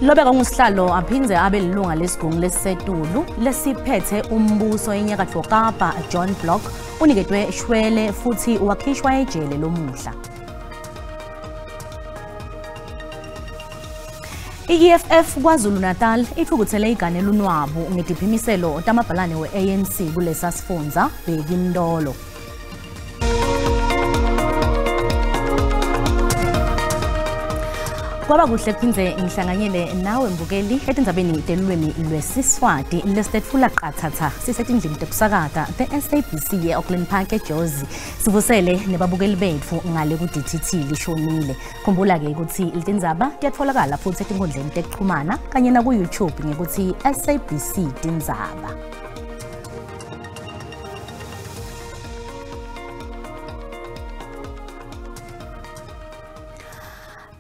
Lobeka ngusihlalo aphindze abe lilunga lesigungu lesisetulu lesiphethe umbuso enyakatfo Kapa John Block uniketwe shwele futhi wakhishwa ejele lomuhla. I-EFF KwaZulu-Natal ithukuthele igane lunwabu ngediphimiselo tamabhalane we-ANC kulesa sifundza Bheki Mtolo. Kwaba kuhle kuphindze ngihlanganyele nawe mbukeli etindzabeni telulwimi lwesiswati lesitetfula qathatha sisetindlini tekusakata the-SABC ye-Auckland Park eJozi. Sivusele nebabukeli betfu ngale ku-DTT lishonile. Khumbula-ke ukuthi letindzaba tiyatfolakala futhi etinkundleni tekuchumana kanye naku-YouTube ngekuthi SABC Tindzaba.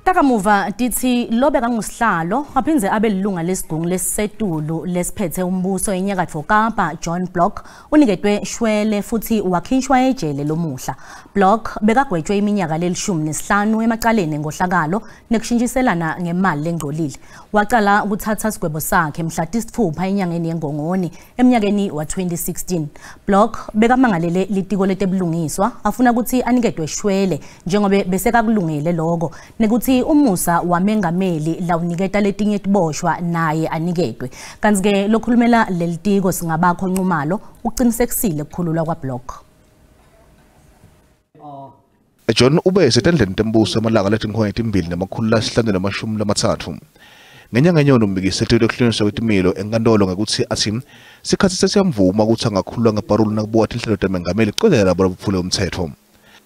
Takamuva titsi lobeka ngusihlalo aphindze abe lilunga lesigungu lesisetulu lesiphethe umbuso enyakatfo Kapa John Block uniketwe shwele futhi wakhishwa ejele lomuhla. Block bekagwetshwe iminyaka leli-15 emacaleni enkohlakalo nekushintshiselana ngemali lengcolile. Wacala ukuthatha sigwebo sakhe mhla 6 enyangeni yeNgongoni eminyakeni wa-2016. Block bekamangalele litiko letebulungiswa afuna ukuthi aniketwe shwele njengobe besekakulungele lokho nekuthi umusa wamengameli lawuniketa letinye tiboshwa naye aniketwe. Kanti-ke lokhulumela lelitiko Singabakho Nxumalo uqinisekisile ukukhululwa kwaBlock. John ube setandleni tembuso emalanga letinkhwane 2530. Ngenyanga enyono umbikisete lokuhlukaniswa kwetimilo enkantolo ngekuthi athi sikhatsi sesiyamvuma ukuthi angakhululwa ngeparoli nakubuka tinhlelo temengameli kucolela labo labaphule umthetho.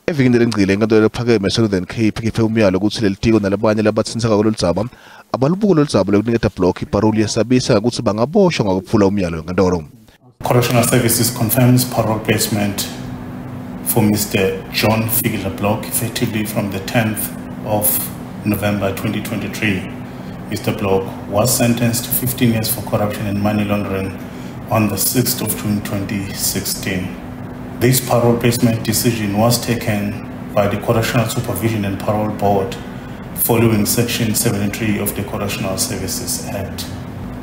Evikini lengcile inkantolo lephakeme Southern Cape ikhiphe umyalo ukuthi leli tiko nalabanye labatsintseka kulolu dzaba abalubuke lolu dzaba lokuniketa Block iparoli yesabisa ukuthi bangaboshwa ngokuphula umyalo wenkantolo. Correctional Services confirms parole placement for Mr. John Fikile Block effectively from the 10th of November 2023. Mr. Block was sentenced to 15 years for corruption and money laundering on the 6th of June 2016. This parole placement decision was taken by the Correctional Supervision and Parole Board following Section 73 of the Correctional Services Act.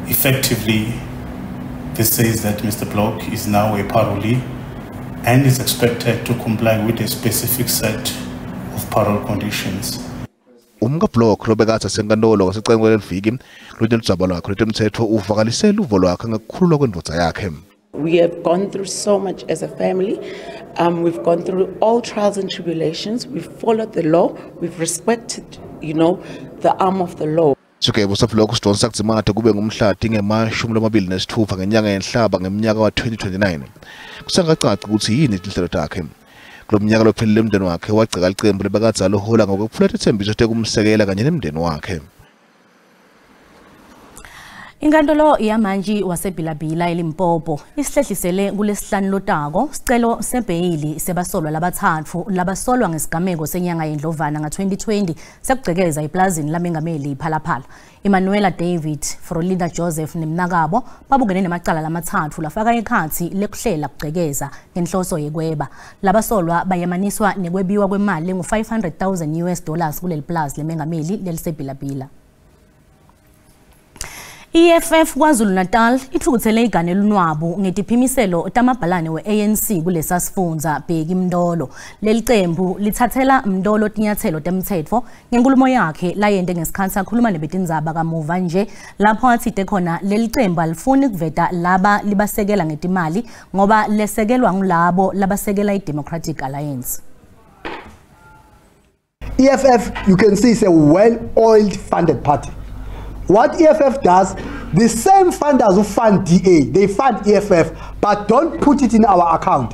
Effectively, this says that Mr. Block is now a parolee and is expected to comply with a specific set of parole conditions. Umka Block lobekatha senkantolo ngasecaleni kwaleliviki lunye ludzaba lwakhe lwetemtsetfo uvakalise luvo lwakhe ngekukhululwa kwendvodza yakhe. We have gone through so much as a family. We've gone through all trials and tribulations. We've followed the law. We've respected, the arm of the law. Sigwebo saBlock sidonsa kudzimate kube ngumhlati ngema-26 ngenyanga yenhlaba ngeminyaka wa-2029. Kusengakacaci ukuthi yini tinhlelo takhe. Kulo mnyaka lophelele umndeni wakhe wagceka licembu lebekadze alohola ngokwephula titsembiso tekumsekela kanye nemndeni wakhe. Inkantolo yamantshi waseBhilabhila eLimpopo isihlehlisele kulesihlanu lotako sicelo sebheyili sebasolwa labathathu labasolwa ngesigameko senyanga yeNdlovana nga-2020 sekugcekeza iplazini lamengameli Phalaphala. Emanuela David, Frolinda Joseph nemnakabo babukene nemacala lamathathu lafaka ekhatsi lekuhlela kugcekeza ngenhloso yekweba. Labasolwa bayamaniswa nekwebiwa kwemali engu-500,000 US dollars kuleli plazi lemengameli leliseBhilabhila. EFF KwaZulu-Natal ithukuthele igane lunwabu ngetiphimiselo tamabhalane we-ANC kulesa sifundza Bheki Mtolo. Leli cembu lithathela Mtolo tinyathelo temthetho ngenkulumo yakhe layente ngesikhathi akhuluma nebetindzaba kamuva nje lapho athite khona leli cembu alifuni kuveta laba libasekela ngetimali ngoba lesekelwa ngulabo labasekela i-Democratic Alliance. EFF, you can see, is a well-oiled funded party. What EFF does, the same funders who fund DA, they fund EFF, but don't put it in our account.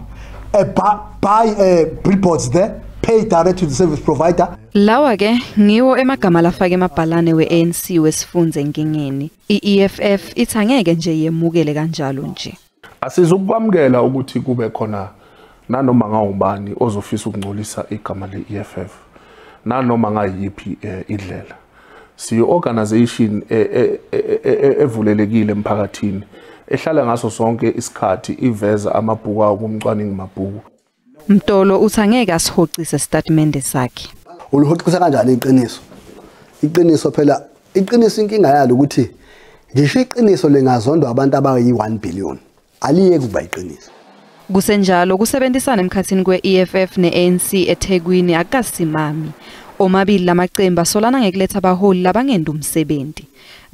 Buy billboards there, pay direct to the service provider. Lawa ke ngiwo emagama lafake emabhalane we-ANC wesifundza enkingeni. I-EFF ithi angeke nje yemukele kanjalo nje. Asizukwamukela ukuthi kube khona nanoma ngawubani ozofisa ukungcolisa igama le-EFF nanoma ngayiphi indlela. Siyi organization evulelekile emphakathini ehlala ngaso sonke isikhathi iveza amabhuku awo kumcwaningi mabhuku. Mtolo uthi angeke asihocise statement sakhe. Ulihoxisa kanjani iqiniso? Iqiniso phela Iqiniso inkinga yalo ukuthi ngisho iqiniso lingazondwa abantu abayi-1 billion, aliyeke ukuba iqiniso. Kusenjalo kusebenzisana emkhathini kwe-EFF ne-ANC eThekwini akukasimami. Omabili lamaqembu asolana ngekuletha abaholi labangenda umsebenzi.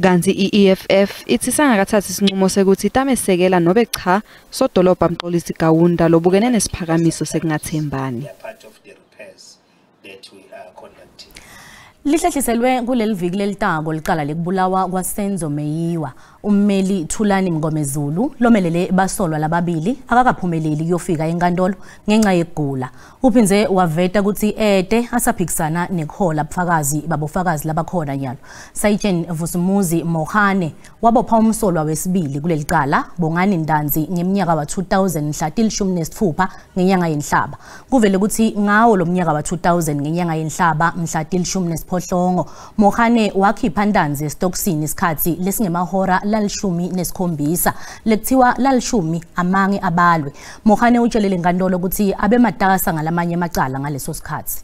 Kanti i-EFF ithi sangakathathi isinqumo sekuthi itamesekela nobe cha sodolobha Mxolisi Kaunda lobukene nesiphakamiso sekungathembani. Lihlehliselwe kuleli viki lelitako licala lekubulawa kwaSenzo Meyiwa. Ummeli Thulani Mngomezulu lomelele basolwa lababili akakaphumeleli kuyofika enkantolo ngenxa yekugula. Uphindze waveta ukuthi ete asaphikisana nekhola bufakazi babofakazi labakhona nyalo. Sayitjen Vusumuzi Mohane wabopha umsolwa wesibili kuleli cala Bongani Ntanzi ngeminyaka wa-2000 mhla 16 ngenyanga yenhlaba. Kuvele ukuthi ngawo lo mnyaka wa-2000 ngenyanga yenhlaba mhla 18 Mohane wakhipha Ntanzi esitokisini isikhathi lesingemahora 17 lekuthiwa 10 amange abalwe. Mohane utshelele inkantolo ukuthi abematasa ngalamanye amacala ngaleso sikhathi.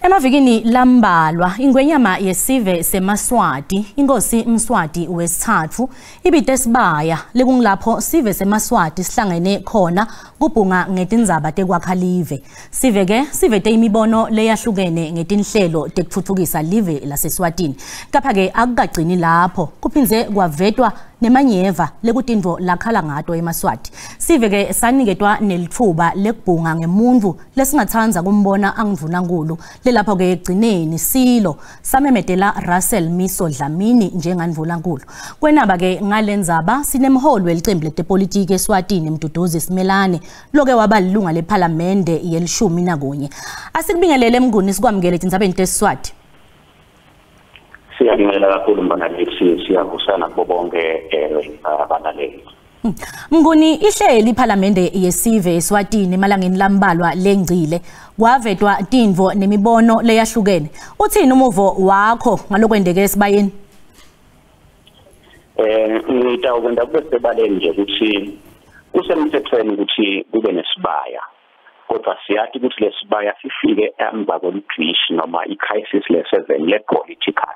Emavikini lambalwa ingwenyama yesive seMaswati inkosi Mswati wesithathu ibite sibaya lekungilapho sive seMaswati sihlangene khona kubhunga ngetindzaba tekwakha live. Sive ke sivete imibono leyahlukene ngetinhlelo tekutfutfukisa live laseSwatini. Kepha ke akukagcini lapho, kuphindze kwavetwa nemanyeva lekutintfo lakhala ngato eMaswati. Sive ke saniketwa nelitfuba lekubhunga ngemuntfu lesingatsandza kumbona angindvunankulu. Lelapho ke egcineni silo samemetela Russell Miso Dlamini njengandvunankulu. Kwenaba ke ngalendzaba sinemholi welicembu letepolitiki eSwatini Mduduzi Simelane loke waba lilunga lephalamende yelishumi nakunye. Asikubingelele Mnguni, sikwamukele etindzabeni teSiswati. Siyabingelela kakhulu mbonakisi, siyavusana kubo bonke abalaleli. Mnguni, ihleli iphalamende yesive eSwatini emalangeni lambalwa lengcile kwavetwa tintfo nemibono leyahlukene. Uthini umuvo wakho ngalokwendeke esibayeni? Ngitawukwenda kube sebaleni nje ukuthi kusemthethweni ukuthi kube nesibaya, kodwa siyathi ukuthi lesibaya sifike emva kweludwishi noma i-crisis le-7 le-political.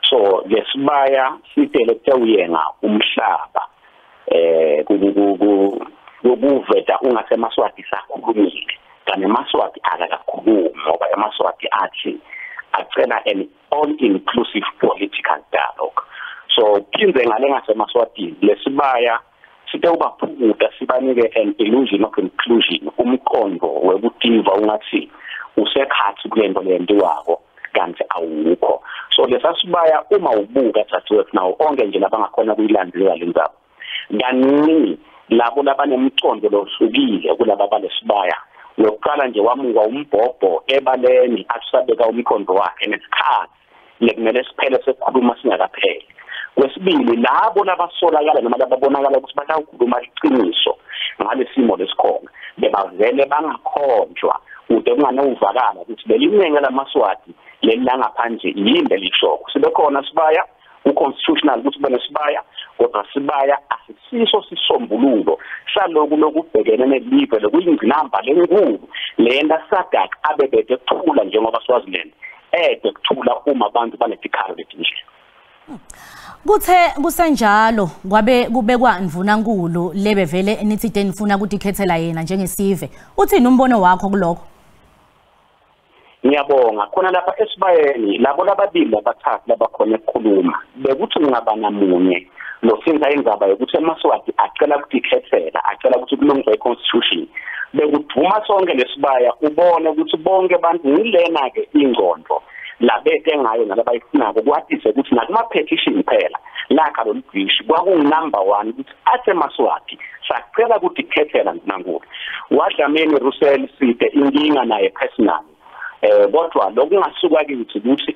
So lesibaya sitele kutewuyenga umhlaba kuveta ungaseMaswati sakhulumile, kanti eMaswati akakakhulumi ngoba eMaswati athi acela an all inclusive political dialogue. So phindze ngale ngaseMaswatini lesibaya sitewubaphukuta sibanike an illusion of inclusion, umqondo wekutiva ungathi usekhathi kulento leyentiwako kanti awukho. So lesasibaya uma ubuka thathiwethu nawo onke nje labangakhona kuyilandelela le ndzaba, kaningi labo labanemcondo lohlukile kulaba balesibaya lokuqala nje wamuka umbhobho ebaleni asabeka umqondo wakhe nesikhathi lekumele siphele sekukhuluma singakapheli. Kwesibili, labo labasolakala noma lababonakala ukuthi batawukhuluma iqiniso ngalesimo lesikhona bebavele bangakhonjwa kude kunganawuvakala ukuthi leliningi laMaswati leli langaphandle yini lelishoko. Sibe khona sibaya ku-constitutional ukuthi kube nesibaya, kodwa sibaya asisiso sisombululo saloku lokubhekene nelive lokuyingqinamba lenkulu leyenta SADC abe bede kuthula njengoba Swaziland ede kuthula uma abantu banetikhalo letinje. Kuthe kusenjalo kwabe kubekwa ndvunankulu lebevele nithi nifuna ukutikhethela yena njengesive. Uthini umbono wakho kuloko? Ngiyabonga. Khona lapha esibayeni labo lababili labathathu labakhona ukukhuluma bekuthi ngingaba namunye losinza indzaba yokuthi eMaswati acela ukutikhethela, acela ukuthi kulungiswe i-constitution, bekudvuma sonke lesibaya ubone ukuthi bonke abantu ngilena ke ingqondo labete ngayo nalabayifunako kwatise ukuthi nakuma-petition phela lakha loludwishi kwakungu-number 1 ukuthi athe Maswati sacela ukutikhethela ndvunankulu. Wadlamini Russell side inkinga naye personal, kodwa lokungasuka kithi ukuthi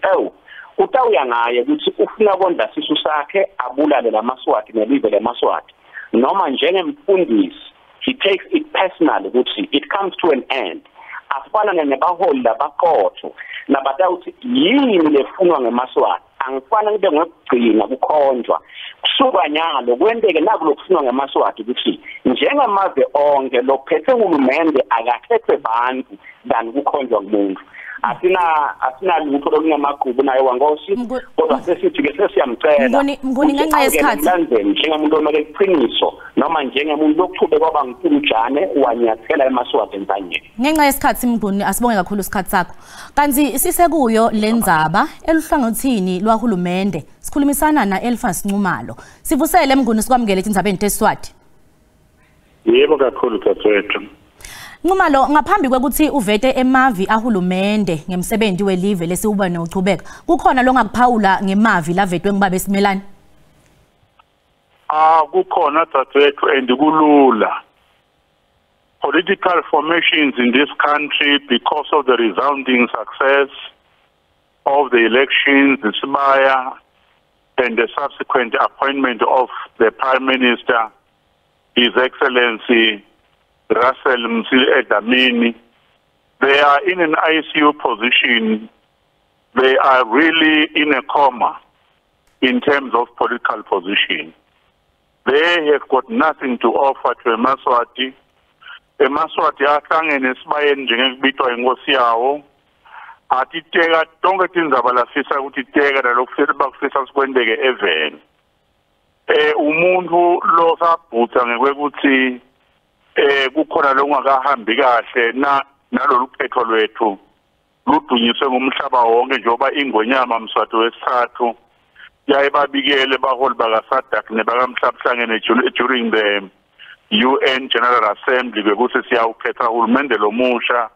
utawuya ngaye ukuthi ufuna kondla sisu sakhe abulale laMaswati nelive leMaswati, noma njengemfundisi he takes it personal ukuthi it comes to an end. Afana nebaholi labaqotho labatawuthi yini lefunwa ngeMaswati, angifana ngibe ngokugcina kukhonjwa kusuka nyalo kwenteke naku lokufunwa ngeMaswati ukuthi njengamave onke lophethe uhulumende akakhethwe bantu than kukhonjwa kumuntu. Asinalutho olungamagqubu naye wankosi, kodwa sesithi ke sesiyamcela Mnguni ngenxa yesikhathi landzeni njengomuntu omele iqiniso noma njengomuntu okuthube kwaba ngumjane wanyathela emaSwati entanyeni. Ngenxa yesikhathi Mnguni, asibonge kakhulu isikhathi sakho. Kanti sisekuyo lendzaba eluhlangothini lwahulumende sikhulumisana na Elphas Nxumalo. Sivusele Mnguni, sikwamukele etindzabeni teSwati. Yebo kakhulu dadewethu. Nxumalo, ngaphambi kwekuthi uvete emavi ahulumende ngemsebenzi welive lesiwuba nochubeka, kukhona longakuphawula ngemavi lavetwe ngibabe Simelane? Kukhona dadewethu, and kulula. Political formations in this country, because of the resounding success of the elections, the Sibaya, and the subsequent appointment of the Prime Minister, His Excellency Russell Msile Dlamini, they are in an ICU position. They are really in a coma in terms of political position. They have got nothing to offer to eMaswati. EmaSwati ahlangene esibayeni njengekubitwa inkosi yawo, atiteka tonke tindzaba lafisa ukuthi teka nalokufisa bakufisa sikwenteke eveni. Umuntu lo sabhutha ngekwekuthi kukhona lokungakahambi kahle na nalolu khetho lwethu ludunyiswe ngumhlaba wonke, njengoba ingwenyama Mswati wesithathu yaye babikele baholi bakaSADC nebakamhlabuhlangene during the UN General Assembly ukuthi siyawukhetha uhulumende lomusha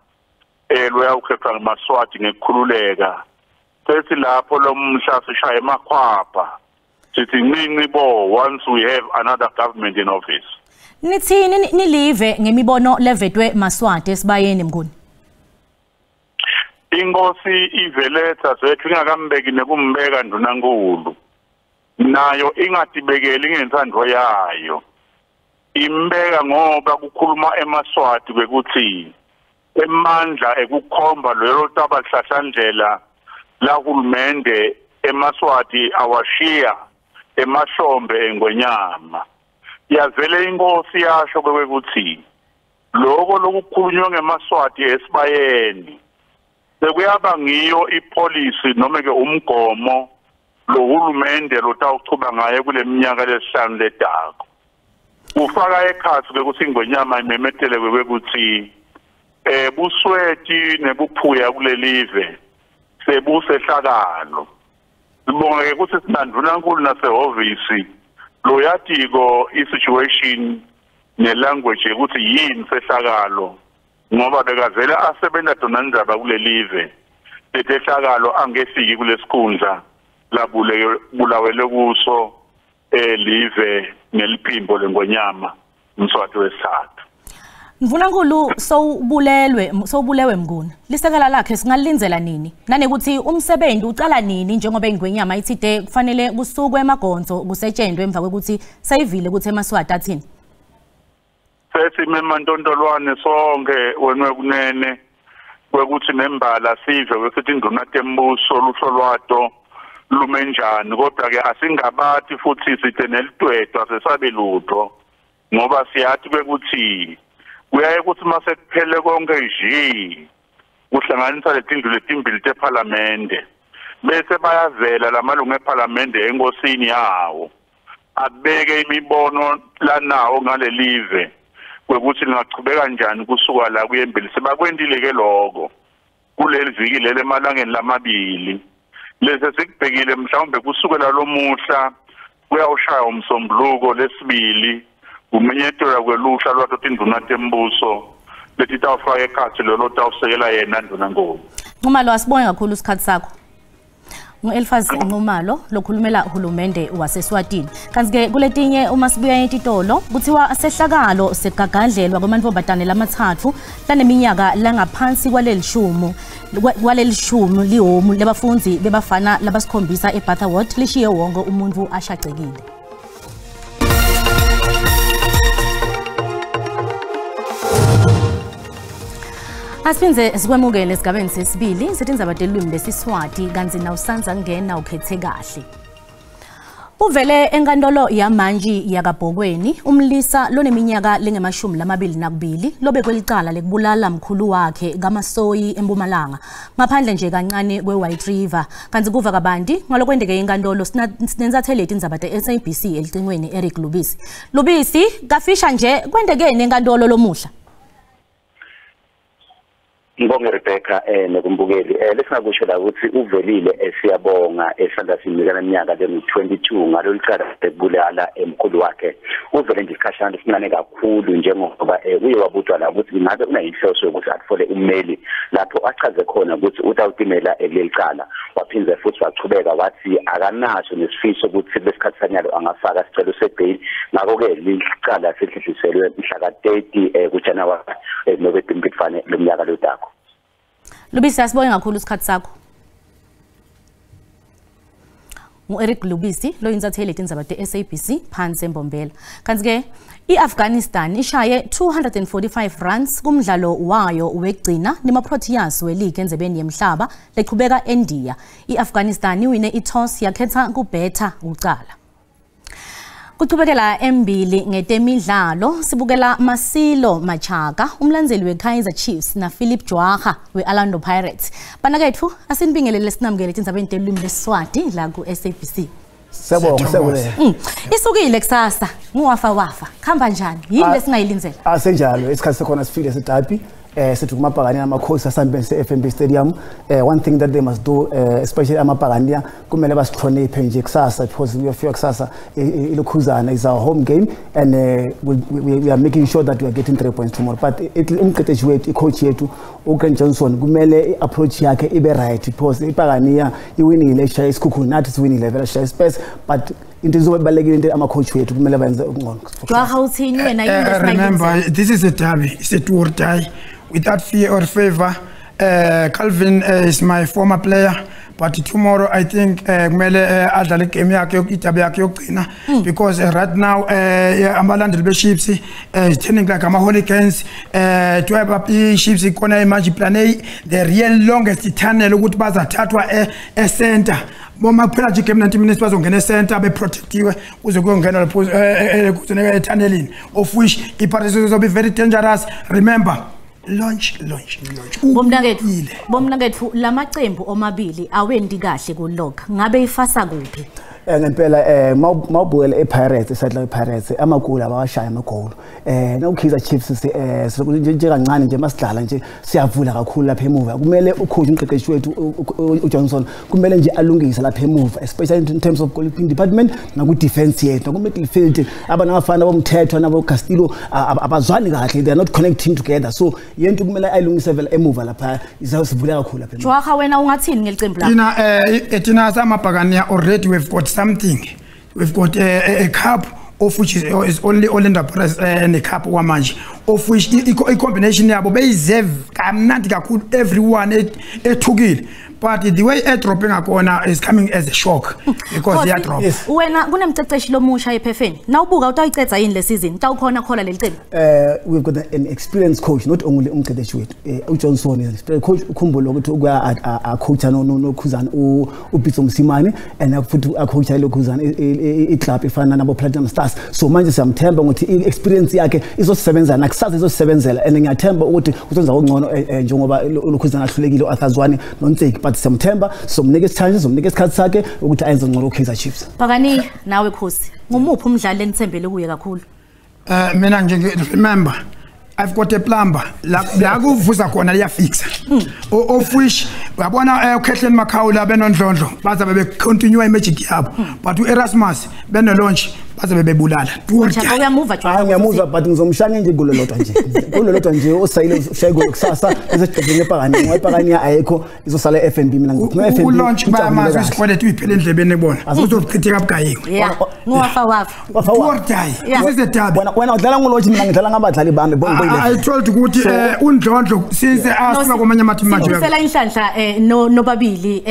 loyawukhetha ngemaSwati ngekukhululeka. Sethi lapho lomhla sishaye emakhwapha sithi ncinci bo once we have another government in office. Nithini nilive ngemibono levetwe maSwati esibayeni Mnguni? Inkosi iveletha zethu ingakambeki nekumbeka ndunankulu, nayo ingatibekeli ngentsandvo yayo, imbeka ngoba kukhuluma emaSwati kwekuthi emandla ekukhomba lelo tabahlahlandlela lahulumende emaSwati awashiya emahlombe engwenyama. Yavele inkosi yasho kwekuthi lokho lokukhulunywa ngemaSwati esibayeni sekuyaba ngiyo ipolicy noma ke umgomo lohulumende lotawuchuba ngaye kule minyaka lesihlanu ledako. Ufaka ekhatsi kwekuthi ingwenyama imemetele kwekuthi busweti nebuphuya kulelive sebusehlakalo. Sibonga ke ukuthi sinandunankulu nasehhovisi loyatiko i-situation nelanguage ukuthi yini sehlakalo, ngoba bekavele asebenza donandzaba kulelive letehlakalo angefiki kulesikhundla labulawele kuso elive neliphimbo lengwenyama Mswati wesithathu. Mvunankulu sowubulewe Mnguni, lisekela lakhe singalindzela nini? Nanekuthi umsebenzi ucala nini njengoba ingwenyama ithide kufanele kusukwe emagonzo kusetshenzwe emva kwekuthi sayivile ukuthi emaSwati athini? Sethi memantontolwane sonke wenwe kunene kwekuthi nembala sive kwekuthi induna tembuso luhlo lwato lume njani, kodwa ke asingabathi futhi sithe nelitwetwa sesabe lutho, ngoba siyathi kwekuthi kuyaye kuthi mase kuphele konke nje kuhlanganisa letindlu letimbili tephalamende bese bayavela lamalungu ephalamende enkosini yawo abeke imibono lanawo ngalelive kwekuthi lingachubeka kanjani kusuka la kuye embili. Sebakwentile ke lokho kuleli viki lele emalangeni lamabili lese sikubhekile, mhlawumbe kusukela lomuhla kuyawushaya umsombuluko lesibili kumenyetela kweluhla lwato tindvuna tembuso letitawufaka ekhatsi lolo tawusekela yena ndunankulu. Nxumalo, asibonge kakhulu isikhathi sakho. Ngu-Elphas Nxumalo lokhulumela uhulumende waseSwatini. Kanti-ke kuletinye uma sibuya etitolo kuthiwa sehlakalo segagadlelwa kwemantfombatane lamathathu laneminyaka langaphansi kwalelishumi lihomu lebafundzi bebafana labasikhombisa eButterworth lishiye wonke umuntu ashacekile. Asiphindze sikwemukele esigabeni sesibili setindzaba telulwimi lesiSwati, kantsi nawusanza kungena ukhethe kahle. Uvele enkantolo yamantshi yakaBhokweni umlisa loneminyaka lengama-22 lobekwe licala lekubulala mkhulu wakhe kaMasoyi eMpumalanga ngaphandle nje kancane kwe-White River. Kanti kuva kabanti ngalokwendeke inkantolo sinenzathele tindzaba te-SABC elicingweni Eric Lubisi. Lubisi, kafisha nje kwendekeni enkantolo lomuhla? Ngibonge Rebecca nekumbukeli. Lesingakusho la ukuthi uvelile siyabonga esandla sinikana iminyaka lengu-22 ngalolu cala lekubulala emkhulu wakhe. Uvele nje isikhashana esincane kakhulu njengoba uye wabutwa la ukuthi ingabe unayinhloso yokuthi atfole ummeli, lapho achaze khona ukuthi utawutimela kuleli cala. Waphindze futhi wachubeka wathi akanaso nesifiso ukuthi lesikhathi sanyalo angafaka sicelo sebail. Ngakho-ke licala sehlehliselwe mhla ka-30 kuJanuwari nobe Bhimbidvwane lomnyaka lodako. Lubisi, asibonge kakhulu isikhathi sakho. Ngu-Eric Lubisi lo yinsatheli tindzaba te-SABC phansi eMbombela. Kanti-ke i-Afghanistan ishaye 245 runs kumdlalo wayo wekugcina nema-Proteas we-league endzebeni yemhlaba lechubeka eNdiya. I-Afghanistan iwine i-toss yakhetha kubhetha kucala. Kuchubekela embili ngetemidlalo sibukela Masilo Machaka umlandzeli we-Kaizer Chiefs na Philip Jwaha we-Orlando Pirates. Banaketfu asinibingelele sinamukele tindzabeni telulwimi lwesiSwati la ku-SABC. Siyabonga, siyabonga. Isukile kusasa nguwafa wafa. Khamba njani? Yini lesingayilindzela? Asenjalo, isikhathi sekhona sifile sedabi. Sithi kumabhakaniya amakhosi asambe se-FNB Stadium. One thing that they must do, especially amabhakaniya, kumele basihloniphe nje kusasa because uyafika kusasa ilokhuzana is our home game and we are making sure that we are getting 3 points tomorrow. But umqeqeshi wethu, i-coach yethu uGrant Johnson, kumele i-approach yakhe ibe right because ibhakaniya iwinile ishaya isikhukhuni, nathi siwinile vele shaya space, but into izobalulekile into ama-coach wethu kumele bayenze okungcono. Jwaha, uthini wena? Yini Remember, this is a derby. It's a do or die. Without fear or favor. Calvin is my former player, but tomorrow I think kumele adlale game yakhe idabi yakhe yokugcina because right now abalandeli be-Chiefs is turning like ama-hooligans. To have i-Chiefs ikhona manje plan A, the real longest tunnel ukuthi bazathathwa e-center. Boma kuphela nje game 90 minutes bazongena e-center beprotectiwe kuze kuyongena lapho kuze etunnelini, of which i-Pirates izobe very dangerous. Remember, launch launch launch. Bomnakethu lamacembu omabili awendi kahle kulog. Ngabe ifasa kuphi? Ngempela mawubukela ePirates iside la ePirates amagoli abawashaya amagoli. No Kaizer Chiefs nje kancane nje masidlala nje siyavula kakhulu lapha emuva. Kumele ucoach umqeqeshi wethu uJohnson kumele nje alungise lapha emuva, especially in terms of goalkeeping department naku defense yethu naku midfield. Abanafana bomthetho nabo Castillo abazwani kahle, they are not connecting together, so yento kumele ayilungise vele emuva lapha izawusivula kakhulu lapha emuva. Jwaha, wena ungathini ngelicembu lakho? Thina thina samabhakaniya already we've got something. We've got a cup of which is only Orlando Pirates and a cup kwamanje, of which i-combination yabo beyize kamnandi kakhulu, everyone ethukile, but the way edropping ngakhona is coming as a shock because they are drop. Wena kunemceceshi lomusha ephefeni. Nawubuka utayicedza yini le season? Tawukhona khola leli cembu? We've got an experienced coach, not only umqeqeshi wethu uJohnson is an experienced coach. Ukhumbule ukuthi ukuya a-coacha nokhuzana uPitso Mosimane and futhi a-coacha ilokhuzana i-club efana nabo Platinum Stars, so manje siyamthemba ukuthi i-experience yakhe izosisebenza nakusasa izosisebenzela and ngiyathemba ukuthi uzenza okungcono njengoba ulokhuzana ahlulekile u-Arthur Zwane noNtseki, but siyamthemba, sizomnika isikhathi, sizomnika isikhathi sakhe ukuthi ayenze ngcono ku-Kaizer Chiefs. Phakani nawe Khosi, ngumuphi umdlali enithembele kuye kakhulu? Mina nje remember I've got a plumber la kuvuza khona liyafixa, of which uyabona uKhehleni Makhawula benondlondlo bazabe be continue imagic yabo, but uErasmus beno launch bazabe bebulala. Uyamuva Jwaha? Hayi, ngiyamuzwa, but ngizomshaya nje igolo lodwa nje, igolo lodwa nje osayile ushaya igolo kusasa ezesigqibeni ebhakani ngoba ibhakani ayikho izosala e-FNB. Mina ngithi no-FNB Ulaunch bayamazi isikweletu uyiphele endlebeni kubona uzochitheka bugayiwe. Yeah, nguwafa wafa. Wafa Do or die. This is a derby. Wena udlala ngolotshi, mina ngidlala ngabadlali bami bonke. I told ukuthi undlondlo since asuka kwamanye amateam manje. Sifisela inhlanhla no nobabili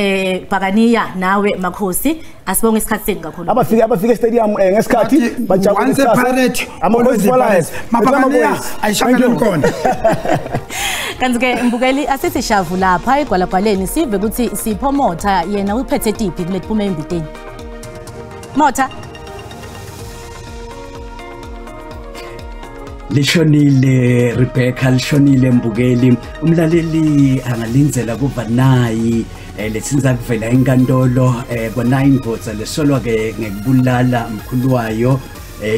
Bhakaniya nawe Makhosi. Asibonge isikhathi senu kakhulu. Abafike estadium ngesikhathi bajabule Once a kusasa. Pirate, Amakhosi always a for Pirate. life. Mabhakaniya Thank you. ayishakele khona. Kanti ke mbukeli asithi shavu lapha egwalagwaleni sive ukuthi Sipho Motha yena uphethe tiphi kuleti phuma embiteni. Motha. Lishonile Rebecca, lishonile Mbukeli. Umlaleli angalindzela kuva nayi letsinza kuvela enkantolo kwa-9 votes lesolwa ke ngekubulala mkhulu wayo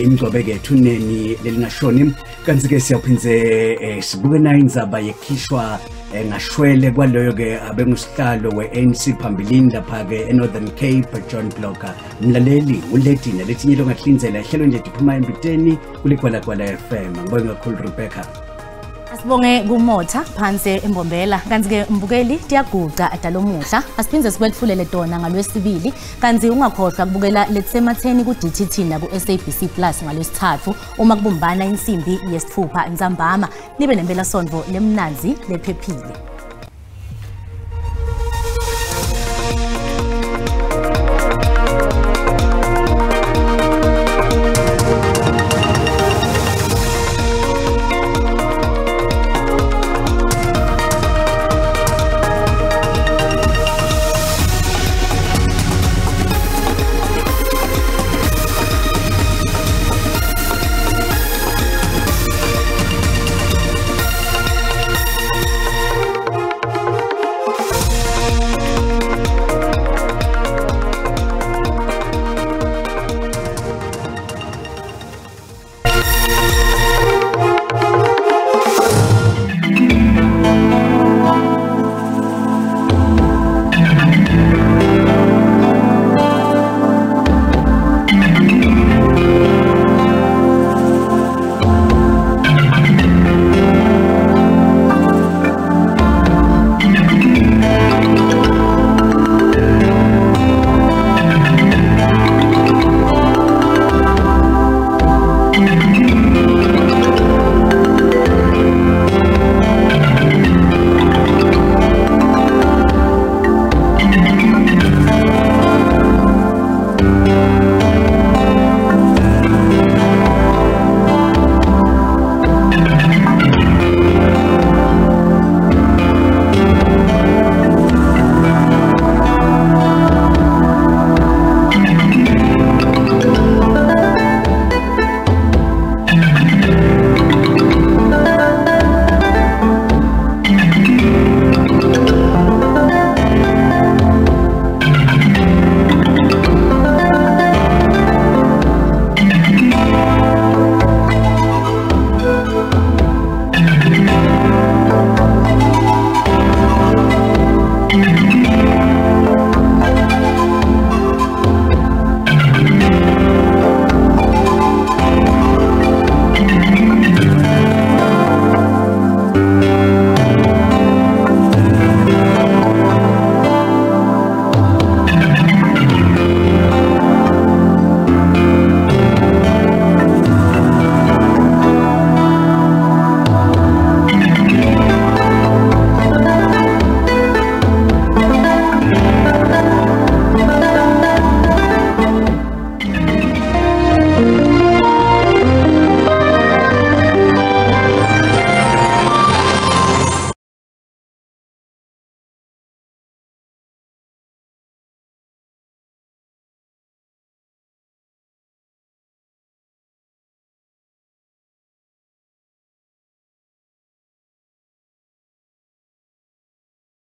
imgcwabe-ke ethuneni lelingashoni. Kanti-ke siyaphindze sibuke nayo indzaba yekhishwa ngashwele kwaloyo-ke abengusihlalo we-ANC phambilini lapha-ke e-Northern Cape, John Blocker. Mlaleli, uleti naletinye longahlinzela ehlelweni letiphuma embiteni kuligwalagwala FM. Ngibonge kakhulu Rebecca. Asibonge kumotha phansi embombela. Kanti-ke mbukeli, tiyaguca adalomuhla, asiphinde sikwetfulele tona ngalwesibili. Kanti ungakhohlwa kubukela letisematheni ku-DTT naku-SABC Plus ngalwesithathu uma kubumbana insimbi yesitfupha ntsambama. Nibe nempelasonto lemnandzi lephephile.